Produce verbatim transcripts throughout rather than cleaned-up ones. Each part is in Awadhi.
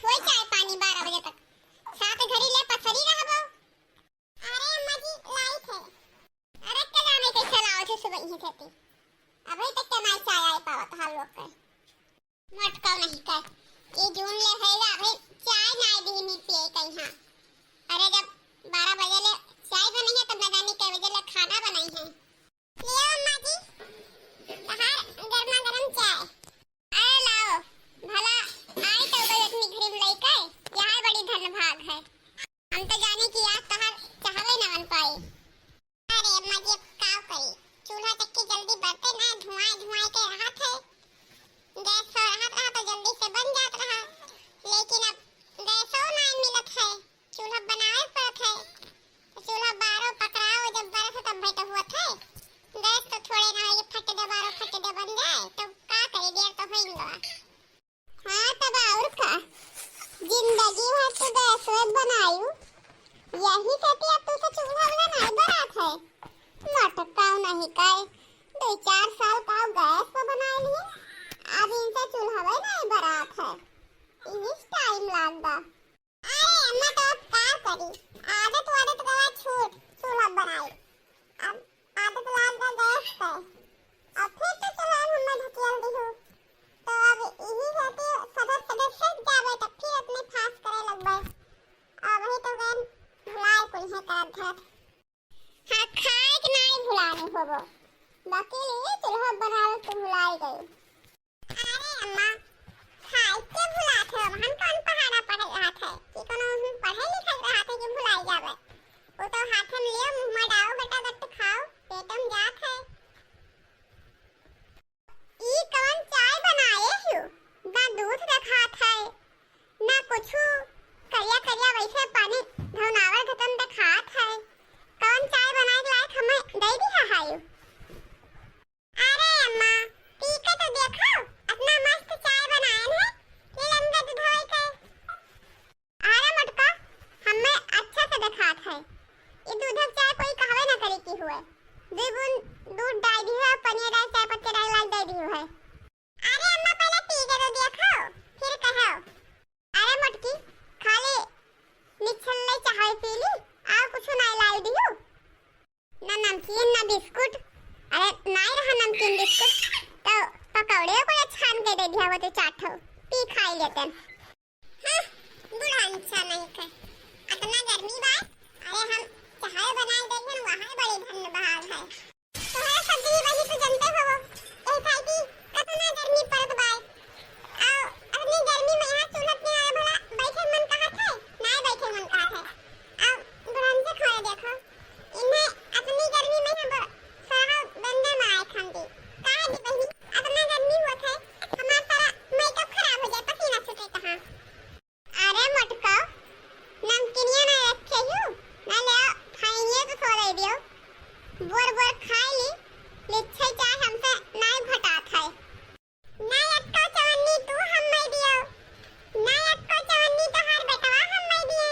कोई चाय पानी बारह बजे तक। सात घड़ी ले पसरी रहबो। अरे अम्मा जी, लाइट है। अरे के जाने कैसे लाओ थे सुबह ही खेती। अबे तक के ना चाय आए पावत हाल लोग के। मोटका नहीं कर। ये जून ले है ला, अबे चाय ना दीनी पिए कहीं। हाँ। अरे जब बारह बजे ले चाय बनाई है, तब न जानी कै बजे ले खाना बनाई है। लियो अम्मा जी, तहार गर्मा गर्म चाय। अरे लाओ, भला आई तो गई अपनी घड़ी में लइके, यह बड़ी धन भाग है। हम तो जाने कि आज तहार चाहवे न बन पाई। अरे अम्मा जी, अब का करी, चूल्हा चक्की जल्दी बरते ना, धुआं धुआं के रहत है। गैस पर रहत रहा तो जल्दी से बन जात रहा, लेकिन अब गैसो ना मिलत है। चूल्हा बनावे पड़त है। तो चूल्हा बारो पकड़ाओ, जब बरस तब भाई तो हुआ थे। गैस तो थोड़े ना है, फट दे बारो फट दे बन जाए, तो का करे, देर तो होइंगा। हाँ, तब और का, जिंदगी भर तो गैस में बनायू, यही खातिर अब तू तो चूल्हा वाला नहीं बरात है। मटकाओ नहीं काए, दो चार साल का गैस पर बनाए लिए, अब इनसे चूल्हा नहीं बरात है, इस टाइम लाग दा। अरे अम्मा, तो अब का करी, आदत वादत गवा छूट, चूल्हा बनाई। अब आदत लाग गया गैस पे। अब फिर तो चलो, अब हमें ढकेल दिहु। तो अब यही रहते सदस्य सदस्य जावे, तब फिर अपने फास करे लगबे। अब ही तो गैन भुलाए कुल है करत धरत। हाँ, खाए के नाई भुलाने होबो, बाकी लिए चूल्हा बनावे तो भुलाए गए। अरे अम्मा, खाए के भुलात है, हमन कौन पहाड़ा पढ़े रहत है कि कोनो हम पढ़े लिखे रहत है कि भुलाई जावे। वो तो हाथ में लियो, मुंह में डालो, गटा गट खाओ, पेट में जात है। ई कौन चाय बनाए हो? ना दूध देखात है, ना कुछु, करिया करिया वैसे पानी धौनावर घटन देखात है। कौन चाय बनाए के लायक हमें दे दिया है? अरे अम्मा, पी के तो देखो, इतना मस्त चाय बनायन है, नीलम के दूधवे के। अरे मोटका, हमें अच्छा से देखात है, ये दूध के चाय कोई कहवे ना करे की हुए। दो बूंद दूध डाल दी है, पनिया डाल, चाय पत्ती डाल, लाल दे दी है। अरे अम्मा, पहले पी के तो देखो, फिर कहो। अरे मोटकी, खाली निछल्ले चाय पी ली, और कुछ ना लाई दियो। ना नमकीन, ना बिस्कुट। अरे, नाई रहा नमकीन बिस्कुट, तो पकौड़े को छान के दे दिया, वो तो चार ठो पी खाई लेते हैं। हाँ, बुढ़ा अच्छा नहीं थे। इतना गर्मी बा, अरे, हम चाय बनाए देंगे, वहाँ बड़ी धन्य भाग है। तोहरा सब जनी बहिनी तो जानते हो, ए भाई की कितना गर्मी पड़त बा। आ, अपनी गर्मी में यहाँ चूल्हा किनारे भला बैठे मन कहा थे, ना बैठे मन कहा थे। आ, बुढ़न से खाए देखो, इन्हें अपनी गर्मी में हम सारा बंदे मारे खांदी। कहा जी बहिनी, इतना गर्मी हुआ थे, हमारा सारा मेकअप खराब हो जाए, पसीना छूटे कहाँ। अरे मोटका, नमकीनिया ना रखे हूँ, ना ले आओ, खाइए तो थोड़ा दे दियो। बोर बोर खाई ली, लिच्छे चाय हमसे नाई घटात है। ना एक्को चवन्नी तू हम्मे दियो, ना एक्को चवन्नी तोहार बेटवा हम्मे दिए।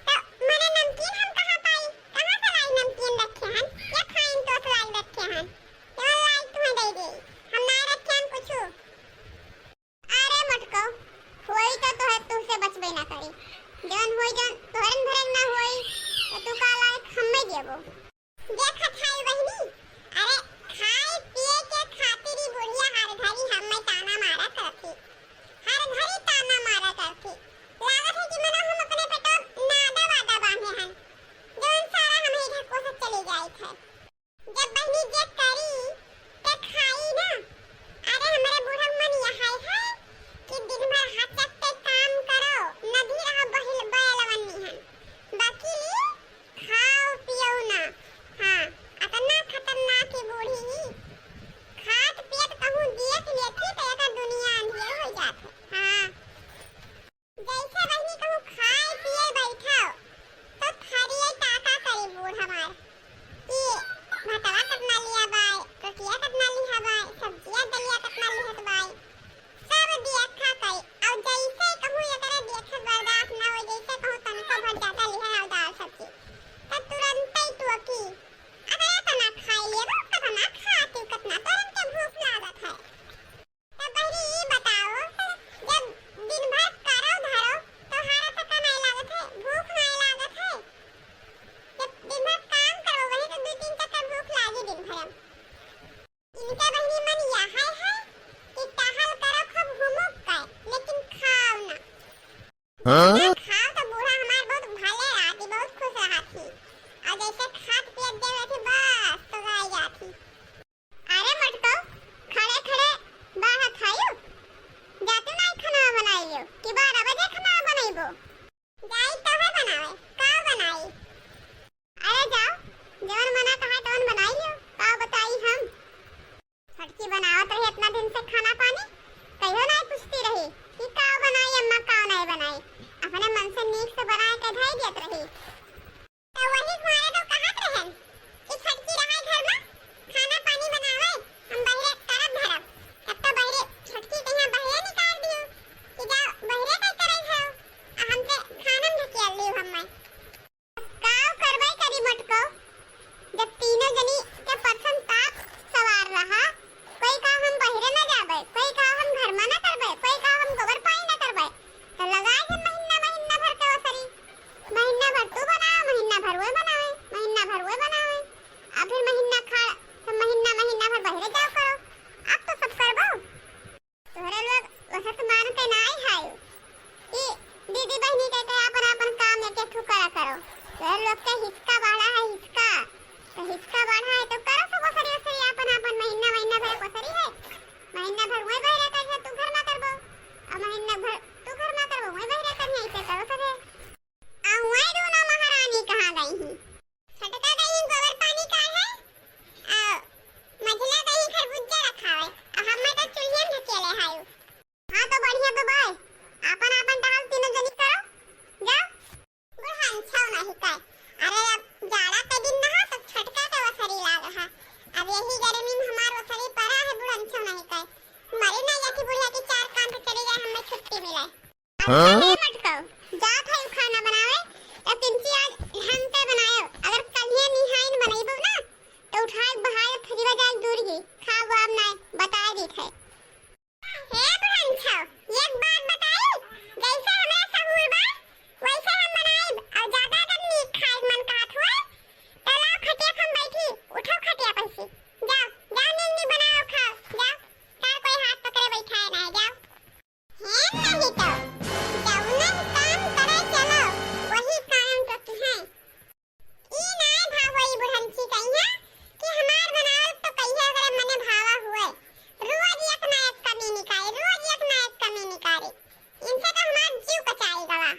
तो मने नमकीन हम कहाँ पाई? कहाँ से लाई नमकीन रखे हन? या खाइन तो लाई रखे हन? केवल लाई तुम्हें दे दे, हम ना रखे हन कुछू। अरे मोटको, होई तो तोहर तुहसे बचबे ना करी। जौन होई, जौन तोहरन भरन ना होई, तो तू का लायक हम्मे देबो। देखत हाय बहिनी, अरे खाए पिए के खातिर ही बुढ़िया हर घड़ी हम्मे ताना मारा करती, हर घड़ी ताना मारा करती। लागत है कि मनो हम अपने पेटो नादा वादा बांधे हन, जौन सारा हमें ढको से चली जाइत है। जब बहिनी जे करी, ते खाई ना। अरे, हमरे बूढ़ा मन यह है कि दिन भर हचक के काम करो, नदी रहो बहिल बैलवन निहन। बाकी ली, खाओ पियो ना, हाँ? ना खाओ तो बूढ़ा हमार बहुत भले रहती, बहुत खुश रहती। और जैसे खात पियत देवे थी, बस तो गाय जाती। अरे मटको, खड़े खड़े बाहर खायो, जाते ना खाना बनाइयो कि बारह बजे खाना बनाइबो? जाई तो है बनावे, का बनाई? अरे जाओ, जवन मना कहा तवन बनाई लियो, का बताई हम। छोटकी बनावत रही इतना दिन से खाना पानी, कहियो नाई पूछती रही कि का बनाई अम्मा, का नाई बनाई, अपने मन से नीक से बनाए के धई देत रही। तो वही घरे तो कहत रहन कि छोटकी रहे घर में, खाना पानी बनावे, हम बहिरे करब धरब। तब तो बहिरे छोटकी के यहाँ बहिरे निकाल दियो कि जाओ बहिरे का करे हो, आ हमके खाना में ढकेल लियो हमें। काव करबै करी मटको, जब तीनों जनी के परसन ताप सवार रहा, कोई का हम बहिरे न जाबै, कोई का हम घर में न करबै, कोई का हम गोबर पानी न करबै, तो लगाए थे महीना, महीना भर के ओसरी। महीना भर तू बनावे, महीना भर वे बनावे, महीना भर वे बनावे। अब फिर महीना खाड़, तो महीना, महीना भर बहिरे जाओ करो। अब तो सब करबो। तोहरे लोग वसत मान के नाई है कि दीदी बहिनी के, के आपन, आपन काम एक, एक ठो करा करो। तोहरे लोग के हिसका बाढ़ा है, हिसका। तो हिसका बाढ़ा है तो करो सब ओसरी, ओसरी आपन, आपन महीना, महीना भर ओसरी है। महीना भर वही बहिरे करिया, तू घर में करबो। और महीना भर तू घर में करबो, वही बहिरे करिया, ऐसे करो सभे। आ हुआं दोनों महारानी कहाँ गई ही? छोटका गई ही गोबर पानी का है, आ मझला गई ही खरबूजा रखावे, आ हमें तो चूल्हे में ढकेले हायु। हाँ तो बढ़िया तो बाय, आपन आपन टहल तीनों जनी करो, जाओ। बुढ़न छौ नहीं काय, अरे अब जाड़ा के दिन रहा तो छोटका के वसरी लाग रहा, अब यही गर्मी में हमार वसरी पड़ा है बुढ़न छौ नहीं काय, मरी ना जाती बुढ़िया की चार कान से चली जाए, हमें छुट्टी मिले। हाँ? अरे मटको, जात है खाना बनावे, तो किंची आज ढंग से बनायो। अगर कलिया निहाइन बनइबो ना, तो उठाए बहाए थरिया जाए दूर ही, खाब वाब नाय, बताए दीत है। हे बुढ़न छौ, एक बात बताई, जैसे हमरा सहूर बा, वैसे हम बनाइब, और ज्यादा अगर नीक खाए मन कहत हुए, तो लाओ खटिया हम बैठी, उठो खटिया पर से, जाओ, जाओ नीक नीक बनाओ खाओ, जाओ, का कोई हाथ पकड़े बैठाए ना, जाओ। है नहीं तो, जौनन काम करे चलो, वही कायम तो की हैं। ई नाय भावो ई बुढ़ंची कहिया कि हमार बनावल तो कहिया ओकरे मने भावा हुए। रोज एक ना एक कमी निकाले, रोज एक ना एक कमी निकाले। इनसे तो हमार जीव कचाई गवा।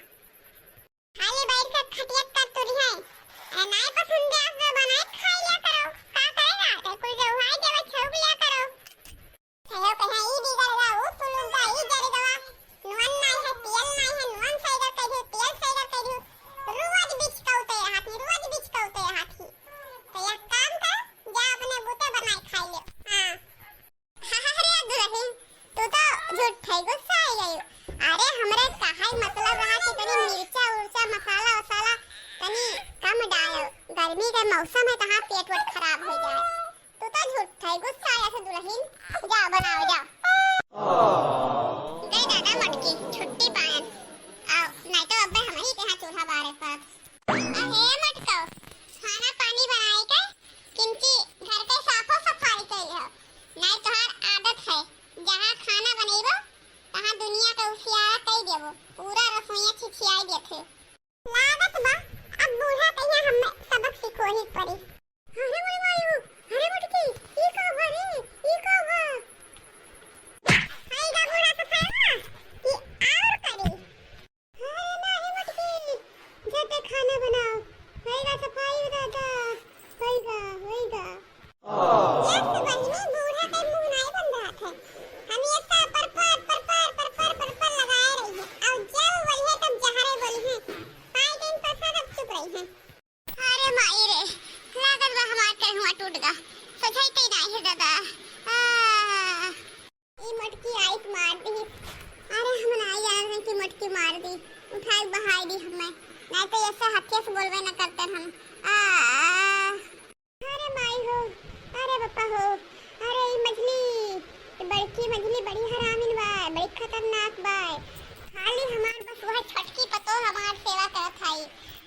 खाली बैठ के खटिया कर तुरी है। ए नाय पसंद आवे तो बनाए खा लिया करो। का करेगा? तो कुल जो हुआ है, देवा छौक लिया करो। कहो कहे ई बिगड़ गवा, ऊ सुलुक गवा, ई जर गवा। नुअन नाय है, तेल नाय है, नुअन सही कर दे, तेल सही कर दे। रोज बिचकौते रहत ही, रोज बिचकौते रहत ही। तो एक काम कर, जा अपने बूते बनाए खाई ले। हाँ। अरे दुलहिन, तू तो झूठै गुस्सा आई गई। अरे हमरे कहाई मतलब रहा कि तनी मिर्चा उर्चा, मसाला वसाला तनी कम डालो। गर्मी के मौसम है, कहाँ पेट वेट खराब हो जाए। तू तो झूठै गुस्सा आया से दुलहिन, जा बनाओ जा। गई दादा मटकी, छुट्टी पायन। आओ, नहीं तो अब्बे हम ही के यहाँ चूल्हा बारे पर। अहे मटको, खाना पानी बनाए के किंची घर के साफो सफाई कर लियो। नहीं तोहार आदत है, जहाँ खाना बनेबो, तहाँ दुनिया के उसियारा कई देबो, पूरा रसोईया छिछियाई देथे। लागत बा, अब बूढ़ा कहिया हमें सबक सिखोही पड़ी। अरे मोरे माई हो, अरे मटकी, ई का हुआ रे, ई का हुआ? आएगा बूढ़ा तो खाएगा, कि और करी? अरे नाही मटकी, झट खाना बनाओ, होएगा सफाई दादा, होएगा, होएगा। यस बहिनी, बूढ़ा के मुंह नाई बंद रहत है। हम ये सब पर पर, पर पर, पर पर, पर पर लगाए रही है। और जब बोली है तब जहरे बोली है। पाँच दिन पसा सब चुप रही है। अरे माई रे, लागत बा हमार करेहुआ टूट गा। सोचाई तई नाई है दादा। आ। ई मोटकी आई त मार दी। अरे हम नाई जानत रहे कि मोटकी मार दी। उठाई बहाई दी हमें। नाई तो ऐसे हथिया से बोलबे न करते हम। आ, आ। अरे माई हो, अरे पापा हो, अरे ई मझली, ई बड़की मझली बड़ी हरामिन बा, बड़ी खतरनाक बा। खाली हमार बस वह छोटकी पतोह हमार सेवा करत हई।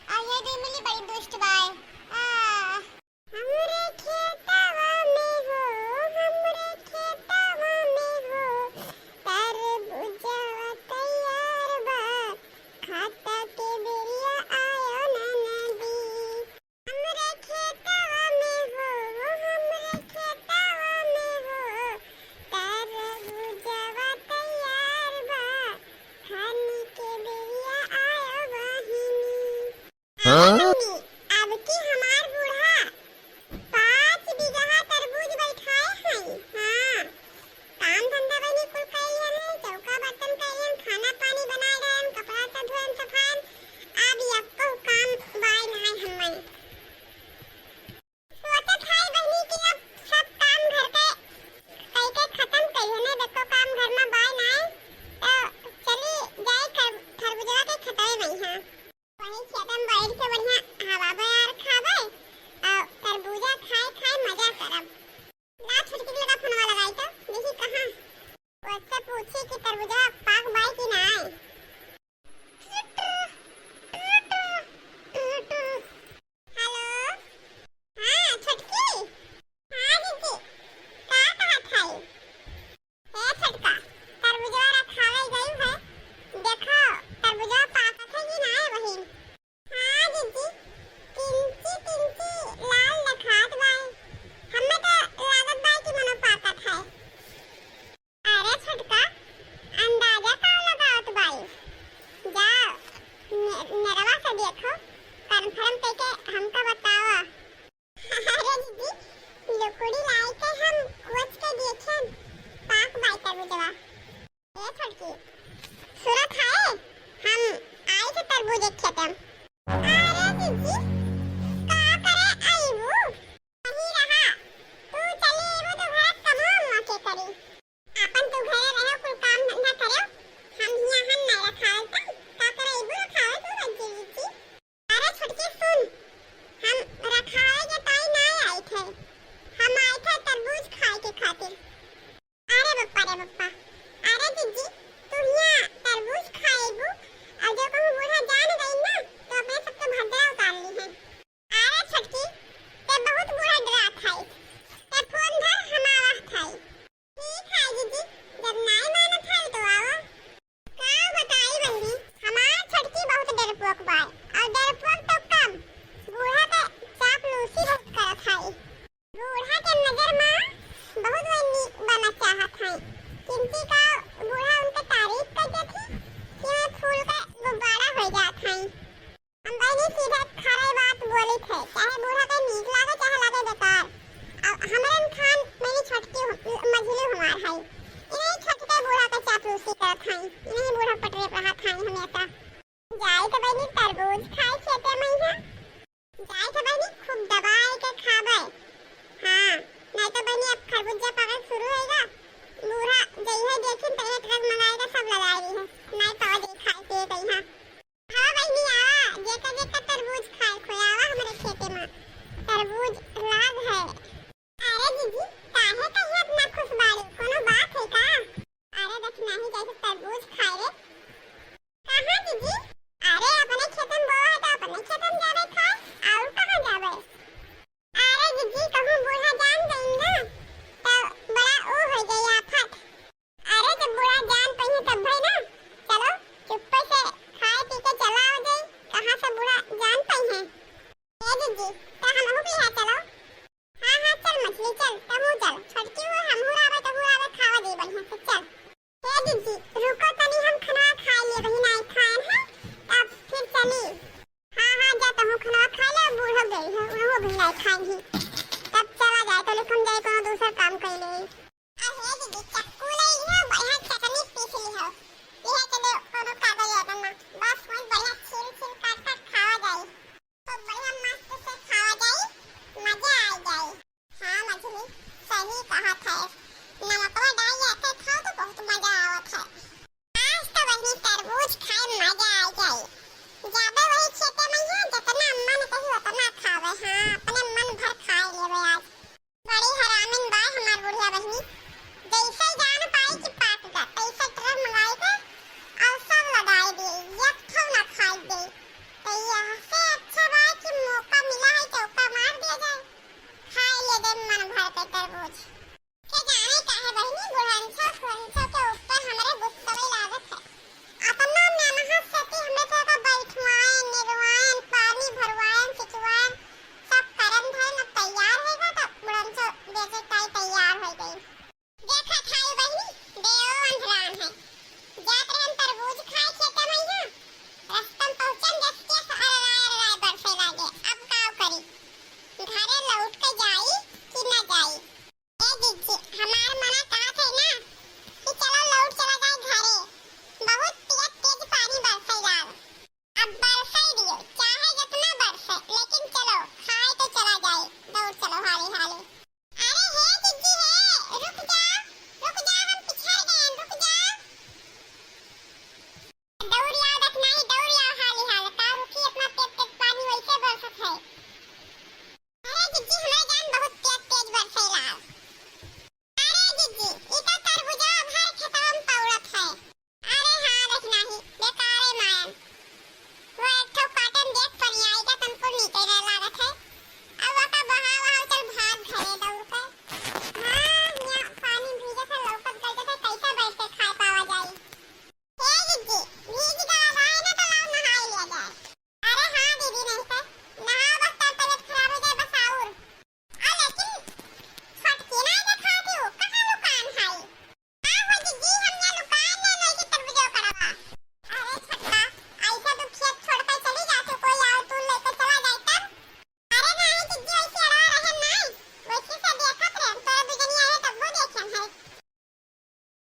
आ ये दे मिली बड़ी दुष्ट बा। आ। हमरे खेतवा में हो, हमरे खेतवा में हो, तरबुजवा तैयार बा। हाँ? बहिनी, अब की हमार बूढ़ा पाँच बीघा तरबूज बैठाए हैं। हाँ, काम धंधा बहिनी कुल कइलियन है, चौका बर्तन कइलियन, खाना पानी बनाए रहन, कपड़ा से धोएन सफाएन, अब यक्को काम बाय नाय हमें। सोचत है बहिनी कि अब सब काम घर के कई के खत्म कइहन, देखो काम घर में बाय नाय, तो चली जाए खर-, खरबूजवा के खेतवे में। हाँ, वही खेत में बैठ के बढ़िया हवा बयार खाबे और तरबूजा खाए खाए मजा करब। ला छोटकी के लगा फोनवा लगाई तो देखी कहाँ। उससे पूछी कि तरबूजा पाक बाय कि नाय। हेलो, हाँ छोटकी। हाँ जीजी, का कहत है? ए छोटका, तरबुजवा रखावे गई है, देखो तरबुजवा पाकत है कि नाय बहिन? हाँ जीजी, तिनची तिनची लाल देखात बाय, हमें तो लागत बाय कि मनो पाकत है। अरे छोटका, अंदाजा का लगावत बाई? जाओ, ने-, नेरवा से देखो, confirm कइके हमका बतावा। अरे दीदी, लुकुड़ी लाई के हम कोच के देखेन, पाक बाई तरबुजवा। ए छोटकी, सुरत है, हम आई थे तरबूज एक खेते में। अरे दीदी, का करे आईबू? वही रहा, तू चली आईबू तो घर कमा हुआ के करी। आपन तू घरे रहो, कुल काम धंधा करो, हम हियां हम नहीं रखावल तन, का करे आईबू रखावल तू बच्ची बच्ची। अरे छोटकी सुन, हम रखावे के ताई ना आए थे, हम आए थे तरबूज खाए के खातिर। अरे बप्पा रे बप्पा, अरे जीजी, तू हियां तरबूज खाएबू और जो कहूँ बूढ़ा जान गई ना तो अपने सबके भद्रा उतार ली है। अरे छोटकी, ते बहुत बूढ़ा डरात है, ते फोन धर हम आवत है। ठीक है जीजी, जब नाय मानत है तो आवा। का बताई बहिनी, हमार छोटकी बहुत डरपोक बाय, और डरपोक तो कम, बूढ़ा के चापलूसी बहुत करत है। बूढ़ा के नजर में बहुत वह नीक बना चाहत है, किंतु का बूढ़ा उनके तारीफ कर देत है कि वह फूल का गुब्बारा हो जात है। हम बहिनी सीधे खरे बात बोली थे, चाहे बूढ़ा के नीक लागे, चाहे लागे बेकार। अब हमरन खान मेरी छोटकी हु-, मझिली हमार है। इन्हीं छोटके बूढ़ा के चापलूसी करत हैं, इन्हीं बूढ़ा पटरे पर हाथ हैं हमेशा। जाए तो बहिनी तरबूज खाए खेते में है। जाए तो बहिनी खूब दबाए के खाबे। हाँ, नहीं तो बहिनी अब खरबूजा पाकल शुरू होएगा। बूढ़ा जइहे देखिन तो एक ट्रक मंगाएगा, सब लगा रही है। नहीं